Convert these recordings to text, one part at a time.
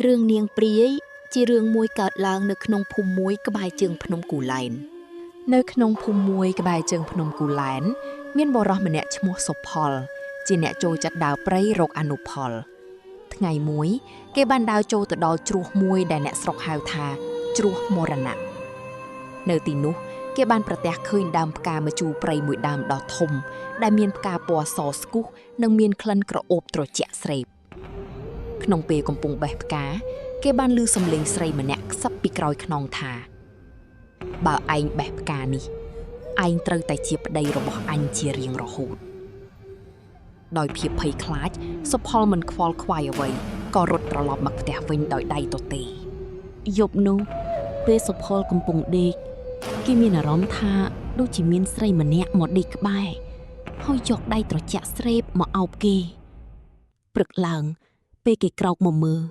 រឿងនាងព្រាយជារឿងមួយកើតឡើងនៅក្នុងភូមិមួយក្បែរជើងភ្នំគូលែននៅក្នុងភូមិមួយក្បែរជើងភ្នំគូលែនមានបុរសម្នាក់ឈ្មោះសុផល ជាអ្នកចូលចិត្តដើរព្រៃរកអនុផល ថ្ងៃមួយ គេបានដើរចូលទៅដល់ជ្រោះមួយដែលអ្នកស្រុកហៅថា ជ្រោះមរណៈនៅទីនោះ គេបានប្រទះឃើញដើមផ្កាម្ជូរព្រៃមួយដើមដ៏ធំ ដែលមានផ្កាពណ៌សស្គុះនិងមានក្លិនក្រអូបត្រជាក់ស្រេប ក្នុងពេលកំពុងបេះផ្កា គេបានឮសំឡេងស្រីម្នាក់ខ្សឹបពីក្រោយខ្នងថា បើឯងបេះផ្កានេះឯងត្រូវតែជាប្តីរបស់អញជារៀងរហូត ដោយភាពភ័យខ្លាចសុផលមិនខ្វល់ខ្វាយអ្វីក៏រត់ត្រឡប់មកផ្ទះវិញដោយដៃទទេ យប់នោះពេលសុផលកំពុងដេកគេមានអារម្មណ៍ថាដូចជាមានស្រីម្នាក់មកដេកក្បែរហើយយកដៃត្រជាក់ស្រេបមកអោបគេព្រឹកឡើង ពេលគេក្រោកមកមើល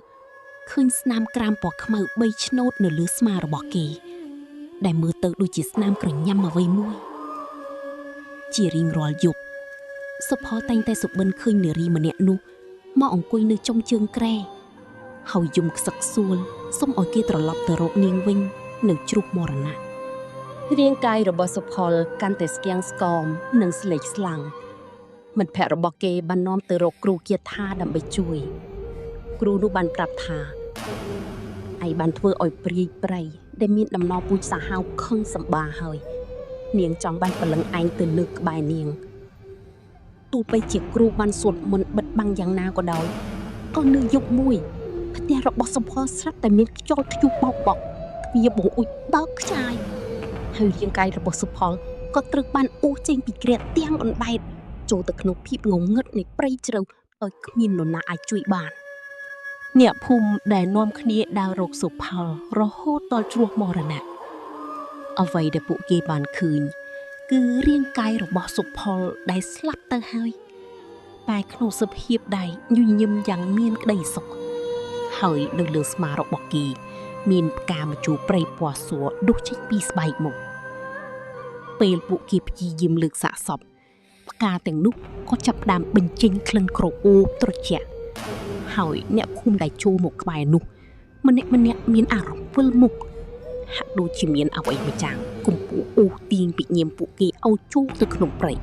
ឃើញស្នាមក្រាមពណ៌ខ្មៅ3ឆ្នូតនៅលើស្មារបស់គេ ដែលមើលទៅដូចជាស្នាមក្រញាំអ្វីមួយ ជារៀងរាល់យប់សុផលតែងតែសុបិនឃើញនារីម្នាក់នោះមកអង្គុយនៅចុងជើងគ្រែហើយយំខ្សឹកសួលសុំឲ្យគេត្រឡប់ទៅរកនាងវិញ នៅជ្រោះមរណៈ រាងកាយរបស់សុផលកាន់តែស្គាំងស្គមនិងស្លេកស្លាំងមិត្តភ័ក្តិរបស់គេបាននាំទៅរកគ្រូគាថាដើម្បីជួយ គ្រូនោះបានប្រាប់ថាឯងបានធ្វើឲ្យព្រាយព្រៃដែលមានដំណរពូជសាហាវខឹងសម្បាហើយ នាងចង់បានព្រលឹងឯងទៅនៅក្បែរនាងទោះបីជាគ្រូបានសូត្រមន្តបិទបាំងយ៉ាងណាក៏ដោយក៏នៅយប់មួយផ្ទះរបស់សុផលស្រាប់តែមានខ្យល់ធ្យូងបោកបក់ទ្វារបង្អួចបើកខ្ចាយ ហើយរាងកាយរបស់សុផលក៏ត្រូវបានអូសចេញពីគ្រែទាំងអណ្ដែតចូលទៅក្នុងភាពងងឹតនៃព្រៃជ្រៅដោយគ្មាននរណាអាចជួយបាន អ្នកភូមិដែលនាំគ្នាដើររកសុផលរហូតដល់ជ្រោះមរណៈអ្វីដែលពួកគេបានឃើញ គឺរាងកាយរបស់សុផលដែលស្លាប់ទៅហើយ តែក្នុងសភាពដែលញញឹមយ៉ាងមានក្តីសុខហើយនៅលើស្មារបស់គេ មានផ្កាម្ជូរព្រៃពណ៌សដុះចេញពីស្បែកមកពេលពួកគេព្យាយាមលើកសាកសពផ្កាទាំងនោះក៏ចាប់ផ្ដើមបញ្ចេញក្លិនក្រអូបត្រជាក់ ហើយអ្នកភូមិដែលចូលមកក្បែរនោះ ម្នាក់ម្នាក់មានអារម្មណ៍វិលមុខហាក់ដូចជាមានអ្វីមួយយ៉ាងកំពុងអូសទាញវិញ្ញាណពួកគេឲ្យចូលទៅក្នុងព្រៃ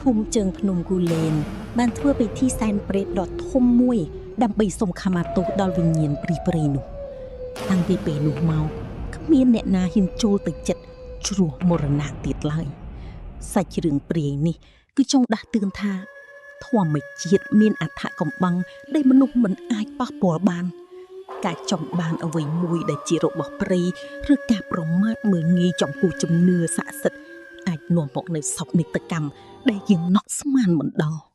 ភូមិជើងភ្នំគូលែនបានធ្វើពិធីសែនព្រេនដ៏ធំមួយ ដើម្បីសុំខមាទោសដល់វិញ្ញាណព្រីព្រៃនោះ តាំងពីពេលនោះមកគ្មានអ្នកណាហ៊ានចូលទៅចិត្តជ្រោះមរណៈទៀតឡើយសាច់រឿងព្រាយនេះ គឺចង់ដាស់តឿនថា ធម្មជាតិមានអត្ថកំបាំងដែលមនុស្សមិនអាចប៉ះពាល់បាន ការចង់បានអ្វីមួយដែលជារបស់ព្រៃឬការប្រមាថមើលងាយចំពោះជំនឿស័ក្តិសិទ្ធិអាចនាំមកនូវសោកនាដកម្មដែលយើងណក់ស្មានមិនដល់។